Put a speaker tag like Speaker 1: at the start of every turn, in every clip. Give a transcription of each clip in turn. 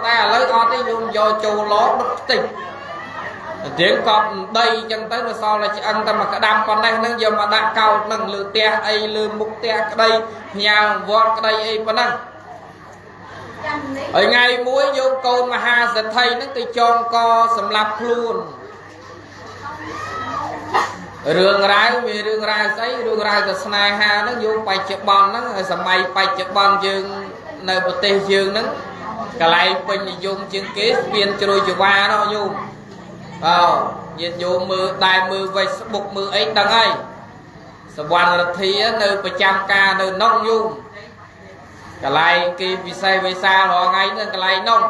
Speaker 1: តែឥឡូវអត់ទេញោមយកចូលឡដុតខ្ទេចទៀងកប់ដីអញ្ចឹងទៅនៅសល់តែឆ្អឹងតែមួយក្តាំប៉ុណ្ណេះហ្នឹងយកមកដាក់កោតហ្នឹងលើផ្ទះអីលើមុខផ្ទះក្តីផ្ញើវត្តក្តីអីប៉ុណ្ណឹងហើយថ្ងៃមួយញោមកូនមហាសេដ្ឋីហ្នឹងទៅចងកសម្រាប់ខ្លួនរឿងរ៉ាវមានរឿងរ៉ាវស្អីរឿងរ៉ាវទៅស្នេហាហ្នឹងយោបច្ចុប្បន្នហ្នឹងសម័យបច្ចុប្បន្នយើងនៅប្រទេសយើងហ្នឹងកន្លែងពេញនិយមជាងគេស្ពានជ្រោយចវានោះញោមអោញាតិញោមមើលដែរមើល Facebook មើលអីដឹងហើយសវណ្ណរដ្ឋានៅប្រចាំការនៅនោះញោមកន្លែងគេពិសេសវិសាលរាល់ថ្ងៃហ្នឹងកន្លែងនោះ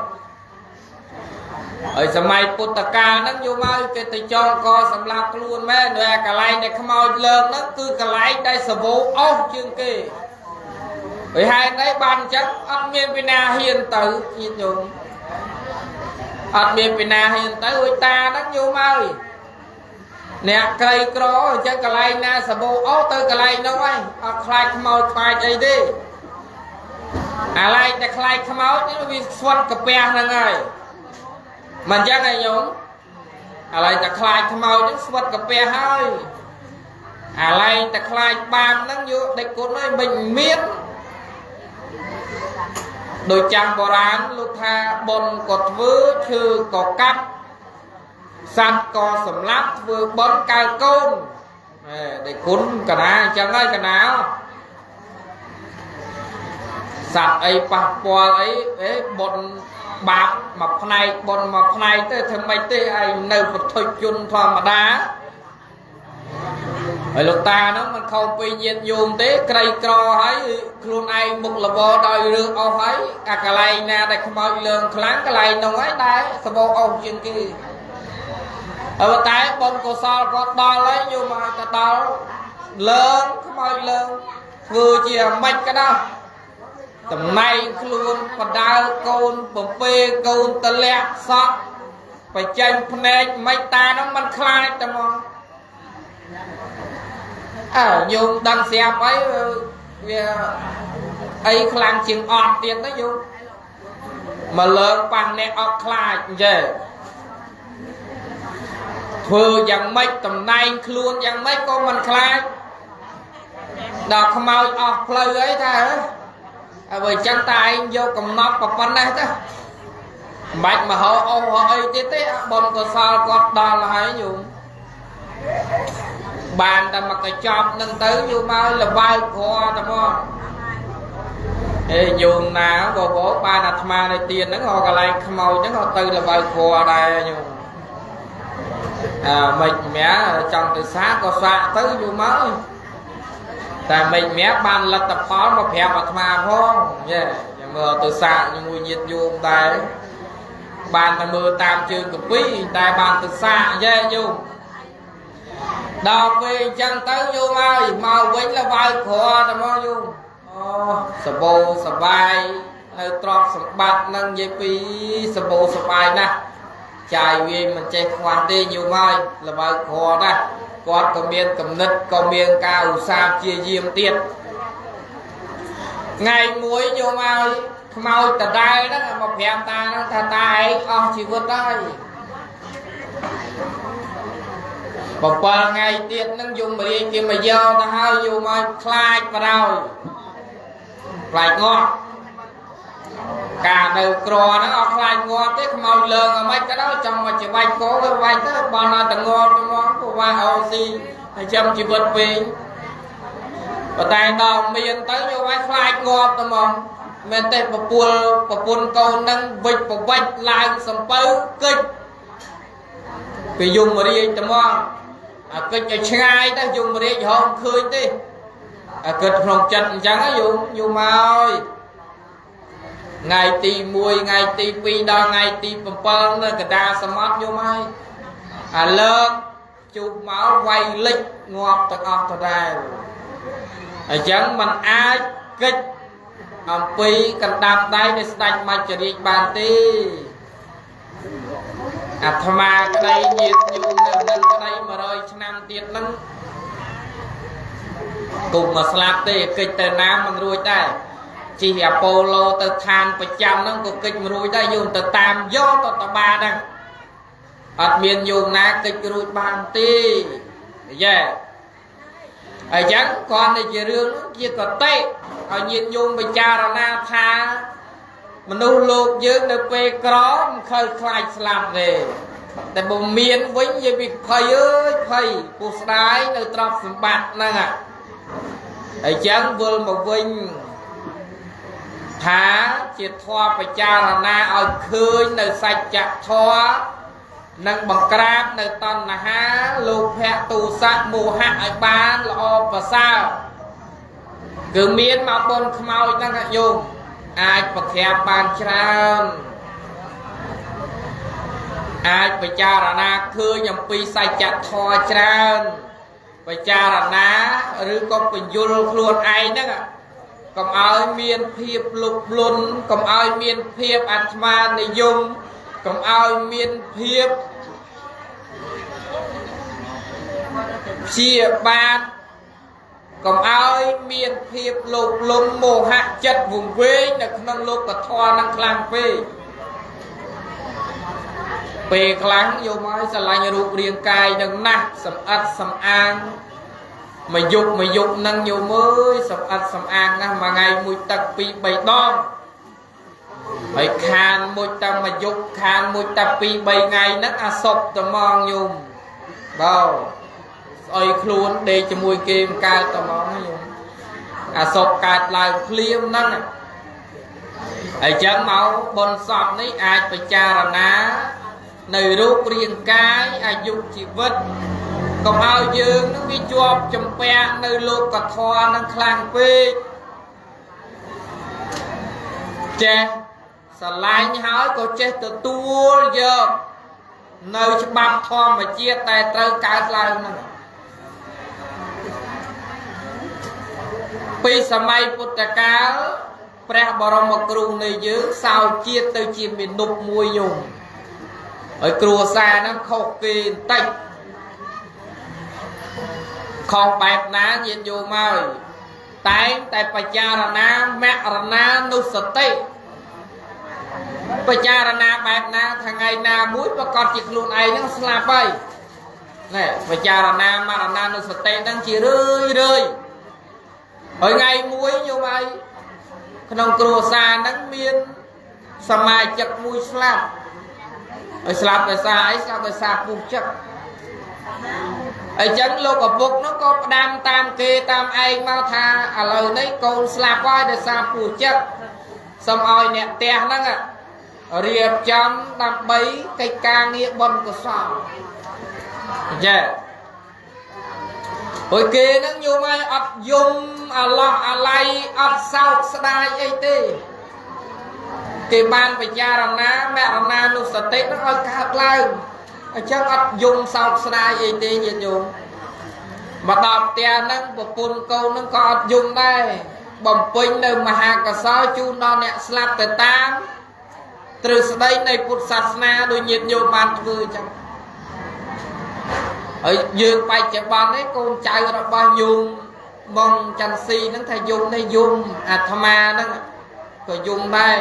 Speaker 1: ហើយសម័យពុទ្ធកាលហ្នឹងយកមកគេទៅចងកសម្រាប់ខ្លួនមែនដោយអាកន្លែងដែលខ្មោចលើកហ្នឹងគឺកន្លែងដែលសវោអស់ជាងគេហើយហេតុអីបានអញ្ចឹងអត់មានពីណាហ៊ានទៅញាតិញោមអត់មានពីណាហ៊ានទៅអុយតាហ្នឹងយកមកអ្នកក្រីក្រអញ្ចឹងកន្លែងណាសបោអស់ទៅកន្លែងនោះហើយអត់ខ្លាចខ្មោចខ្លាចអីទេអាឡែកតែខ្លាចខ្មោចនេះវាស្វិតកាពះហ្នឹងហើយមិនអញ្ចឹងឯងញោមអាឡែកតែខ្លាចខ្មោចហ្នឹងស្វិតកាពះហើយអាឡែកតែខ្លាចបាបហ្នឹងយកដេចគុណហើយមិនមានដោយចាំងបុរាណលោកថាបុណ្យក៏ធ្វើឈើក៏កាត់សត្វក៏សម្លាប់ធ្វើបុណ្យកើកូនហេដេចគុណកណាអញ្ចឹងហើយកណាសត្វអីប៉ះពាល់អីអេបុណ្យបាបមួយផ្នែកបុណ្យមួយផ្នែកទៅធ្វើម៉េចទេឯងនៅពុទ្ធជនធម្មតាហើយលោកតាហ្នឹងមិនខំពីញាតញោមទេក្រីក្រហើយខ្លួនឯងមុខលបដោយរឿងអស់ហើយអាកន្លែងណាដែលខ្មោចលើងខ្លាំងកន្លែងនោះហើយដែលសបោអស់ជាងគេហើយតែបុណ្យកុសលគាត់ដល់ហើយញោមឲ្យទៅដល់លើងខ្មោចលើងធ្វើជាមិនក៏ដោយតំណែងខ្លួនបដើកូនបំពេកូនតលាក់សក់បច្ចេញភ្នែកមិនតានោះមិនខ្លាចតែមកអើញោមដឹងស្រាប់អីវាអីខ្លាំងជាងអត់ទៀតណាញោមមកលើកប៉ះអ្នកអត់ខ្លាចអញ្ចឹងធ្វើយ៉ាងម៉េចតំណែងខ្លួនយ៉ាងម៉េចក៏មិនខ្លាចដល់ខ្មោចអស់ផ្លូវអីថាហើយបើអញ្ចឹងតាឯងយកកំណត់ប៉ុណ្ណេះទៅមិនបាច់មហោអស់ហោអីទៀតទេបុណ្យកុសលគាត់ដល់ហើយញោមបានតែមកកញ្ចប់នឹងទៅយូរមកលបើកគ្រាតែមកអេញោមណាបងប្អូនបានអាត្មានៅទៀនហ្នឹងរកកន្លែងខ្មោចហ្នឹងក៏ទៅលបើកគ្រាដែរញោមអើមិនមែចង់ទៅសាក៏សាកទៅយូរមកតែមិនមែបានលទ្ធផលមកប្រាប់អាត្មាផងយេចាំមើលទៅសាកជាមួយញាតិញោមដែរបានតែមើលតាមជើងកាពីតែបានទៅសាកយេញោមដល់ពេលអញ្ចឹងទៅញោមហើយមកវិញលបើគ្រាតែមកញោមអូសបោសបាយនៅទ្រព្យសម្បត្តិនឹងនិយាយពីសបោសបាយណាស់ចាយវាមិនចេះខ្វះទេញោមហើយលបើគ្រាណាស់គាត់ក៏មានកំណត់ក៏មានការឧស្សាហ៍ព្យាយាមទៀតថ្ងៃមួយញោមហើយខ្មោចដដែលហ្នឹងមកប្រាប់តាហ្នឹងថាតាឯងអស់ជីវិតហើយ7ថ្ងៃទៀតហ្នឹងយមរាជគេមកយកទៅហើយយមឲ្យខ្លាចបរោយខ្លាចងាប់ការនៅក្រហ្នឹងអត់ខ្លាចងាប់ទេខ្មោចលើងអ្មេចក៏ដោយចង់មកច្បាច់កោវាវាច់ទៅបនឲ្យតែងាប់ទៅមកព្រោះว่าអូស៊ីហើយចាំជីវិតពេកប៉ុន្តែដល់មានទៅយកឲ្យខ្លាចងាប់ទៅមកមែនទេប្រពន្ធប្រពន្ធកូនហ្នឹងវិចប្រវិចឡើងសំពៅកិច្ចពីយមរាជទៅមកអាកិច្ចឲ្យឆ្ងាយទៅយមរាជហមឃើញទេអាគិតក្នុងចិត្តអញ្ចឹងយមយមហើយថ្ងៃទី1ថ្ងៃទី2ដល់ថ្ងៃទី7នៅកដាសមុទ្រយមហើយអាលើកជុះមកវាយលិចងាប់ទាំងអស់ដដែលអញ្ចឹងมันអាចកិច្ចអំពីកណ្ដាប់ដៃនៃស្ដេចមច្ចរាជបានទេអាត្មាក្តីញាតិញោមនៅនឹងក្តី100ឆ្នាំទៀតហ្នឹងគុំមកស្លាប់ទេកិច្ចទៅណាមិនរួចដែរ ជិះអាប៉ូឡូទៅឋានប្រចាំហ្នឹងក៏កិច្ចមិនរួចដែរយោមទៅតាមយកទៅតបានហ្នឹងអត់មានយោមណាកិច្ចរួចបានទេយ៉ាអញ្ចឹងគ្រាន់តែជារឿងជាកតិឲ្យញាតិញោមពិចារណាថាមនុស្សលោកយើងនៅពេលក្រមិនខិលខ្លាចស្លាប់ទេតែបើមានវិញនិយាយពីភ័យអើយភ័យពោះស្ដាយនៅទ្រព្យសម្បត្តិហ្នឹងអញ្ចឹងវិលមកវិញថាជាធម៌ពិចារណាឲ្យឃើញនៅសច្ចធម៌និងបង្ក្រាបនៅតណ្ហាលោភៈទោសៈមោហៈឲ្យបានល្អប្រសើរគឺមានមកបុណ្យខ្មោចហ្នឹងញោមអាចប្រក្រាបបានច្រើនអាចពិចារណាឃើញអំពីសច្ចធម៌ច្រើនពិចារណាឬក៏បញ្យលខ្លួនឯងហ្នឹងកុំឲ្យមានភាពលោភលន់កុំឲ្យមានភាពអាត្មានិយមកុំឲ្យមានភាពព្យាបាទកុំឲ្យមានភាពលោភលន់មោហៈចិត្តវង្វេងនៅក្នុងលោកធម៌នឹងខ្លាំងពេកពេលខ្លាំងយកមកឲ្យស្រឡាញ់រូបរាងកាយនឹងណាស់សម្អិតសម្អាងមួយយប់មួយយប់នឹងយកមើលសម្អិតសម្អាងណាស់មួយថ្ងៃមួយទឹក2 3ដងហើយខានមួយតែមួយយប់ខានមួយតែ2 3ថ្ងៃហ្នឹងអាសុបត្មងញោមបើស្អុយខ្លួនដេកជាមួយគេមិនកើតត្មងញោមអាសុបកើតឡើងភ្លាមហ្នឹងហើយចឹងមកបុណ្យសពនេះអាចពិចារណានៅរូបរាងកាយអាយុជីវិតកុំឲ្យយើងនឹងវាជាប់ចម្ពាក់នៅលោកធម៌នឹងខ្លាំងពេកចេះស្រឡាញ់ហើយក៏ចេះទទួលយកនៅច្បាប់ធម្មជាតិតែត្រូវកើតឡើងហ្នឹងពីសម័យពុទ្ធកាលព្រះបរមគ្រូនៃយើងសោជាតិទៅជាមនុស្សមួយញោមហើយគ្រួសារហ្នឹងខុសគេបន្តិចខុសបែបណាញាតិញោមហើយតែងតែពិចារណាមរណានុសតិពិចារណាបែបណាថ្ងៃណាមួយប្រកាសជាខ្លួនឯងហ្នឹងស្លាប់ហើយណែពិចារណាមរណានុសតិហ្នឹងជារឿយរឿយហើយថ្ងៃមួយញោមហើយក្នុងគ្រួសារហ្នឹងមានសមាជិកមួយស្លាប់ហើយស្លាប់ដោយសារអីស្លាប់ដោយសារពុះចិត្តអញ្ចឹងលោកឪពុកនោះក៏ផ្ដាំតាមគេតាមឯងមកថាឥឡូវនេះកូនស្លាប់ហើយដោយសារពុះចិត្តសូមឲ្យអ្នកផ្ទះហ្នឹងរៀបចំដើម្បីកិច្ចការងារបុណ្យកុសលចាព្រោះគេហ្នឹងញោមឲ្យអត់យំអាឡោះអាល័យអត់សោកស្ដាយអីទេគេបានពិចារណាមរណានុសតិហ្នឹងឲ្យកើតឡើងអញ្ចឹងអត់យំសោកស្ដាយអីទេញាតិញោមមកដល់ផ្ទះហ្នឹងប្រពន្ធកូនហ្នឹងក៏អត់យំដែរបំពេញនៅមហាកុសលជូនដល់អ្នកស្លាប់ទៅតាមទ្រឹស្ដីនៃពុទ្ធសាសនាដូចញាតិញោមបានធ្វើអញ្ចឹងហើយយើងបច្ចុប្បន្ននេះកូនចៅរបស់ញោមម៉ងចន្ទស៊ីហ្នឹងថាយំនេះយំអាត្មាហ្នឹងក៏យំដែរ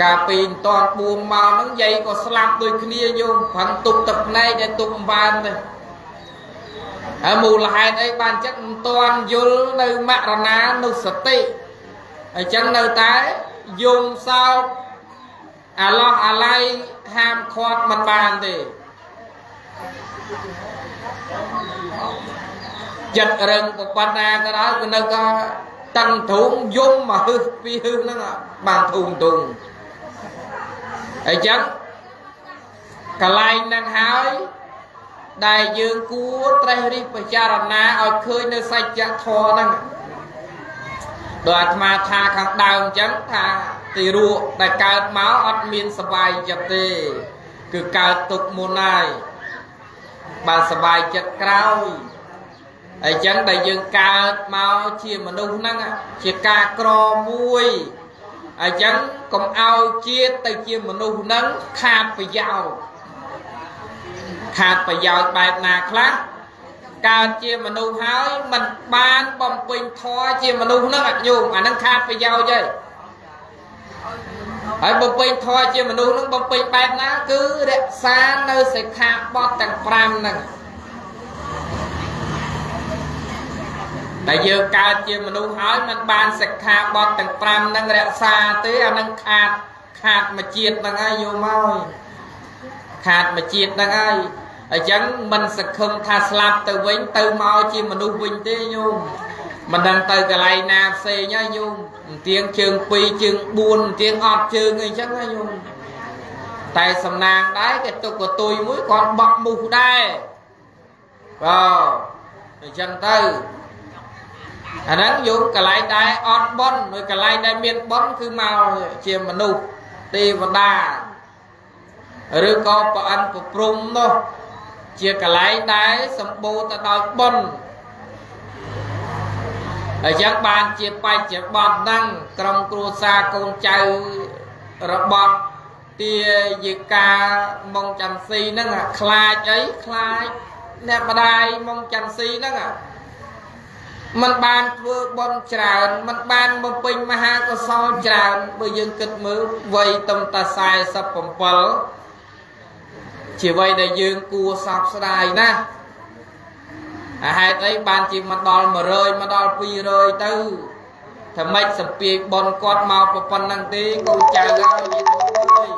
Speaker 1: កាលពីមិនតាន់បួងមកហ្នឹងយាយក៏ស្លាប់ដូចគ្នាញោមប្រឹងទប់ទឹកភ្នែកឲ្យទប់បានទេហើយមូលហេតុអីបានចឹងមិនតាន់យល់នៅមរណានុសតិអញ្ចឹងនៅតែយំសោកអាឡោះអាល័យហាមឃាត់មិនបានទេចិត្តរឹងប៉ុណ្ណាក៏ដោយក៏នៅក៏តឹងទ្រូងយំមកហឹសពីហឹសហ្នឹងបានធូងទុងអញ្ចឹងកន្លែងហ្នឹងហើយដែលយើងគួរត្រេះរិះពិចារណាឲ្យឃើញនៅសច្ចធម៌ហ្នឹងដោយអាត្មាថាខាងដើមអញ្ចឹងថាទីរក់ដែលកើតមកអត់មានសบายចិត្តទេគឺកើតទុកមុនហើយបានសบายចិត្តក្រោយអញ្ចឹងដែលយើងកើតមកជាមនុស្សហ្នឹងជាការក្រមួយអញ្ចឹងកុំឲ្យជាតិទៅជាមនុស្សហ្នឹងខាតប្រយោជន៍ខាតប្រយោជន៍បែបណាខ្លះ កើតជាមនុស្សហើយមិនបានបំពេញធម៌ជាមនុស្សហ្នឹងអត់ញោមអាហ្នឹងខាតប្រយោជន៍ហើយហើយបំពេញធម៌ជាមនុស្សហ្នឹងបំពេញបែបណាគឺរក្សានៅសិក្ខាបទទាំង5ហ្នឹងតែយើងកើតជាមនុស្សហើយមិនបានសិក្ខាបទទាំង5ហ្នឹងរក្សាទេអាហ្នឹងខាតមួយជាតិហ្នឹងហើយយោមហើយខាតមួយជាតិហ្នឹងហើយអញ្ចឹងមិនសង្ឃឹមថាស្លាប់ទៅវិញទៅមកជាមនុស្សវិញទេញោមមិនដឹងទៅកន្លែងណាផ្សេងហើយញោមទៀងជើង2ជើង4ទៀងអត់ជើងអីចឹងហើយញោមតែសំណាងដែរគេទុកកតុយមួយគាត់បក់មូសដែរបាទអញ្ចឹងទៅអាហ្នឹងយោមកន្លែងដែរអត់ប៉ុនមួយកន្លែងដែលមានប៉ុនគឺមកជាមនុស្សទេវតាឬក៏ប្រអិនប្រព្រំនោះជាកន្លែងដែលសម្បូរទៅដោយបុណ្យអញ្ចឹងបានជាបច្ចុប្បន្នហ្នឹងក្រុមគ្រួសារកូនចៅរបស់ទាយិកាម៉ុងច័ន្ទស៊ីហ្នឹងខ្លាចអីខ្លាចអ្នកម្ដាយម៉ុងច័ន្ទស៊ីហ្នឹងមិនបានធ្វើបុណ្យច្រើនមិនបានបំពេញមហាកុសលច្រើនបើយើងគិតមើលវ័យទំតា47ជាវ័យដែលយើងគួរសោកស្ដាយណាស់ហេតុអីបានជាមកដល់100មកដល់200ទៅថាម៉េចសំពាយបុណ្យគាត់មកប៉ុណ្្នឹងទេកូនចៅហើយយីអើយ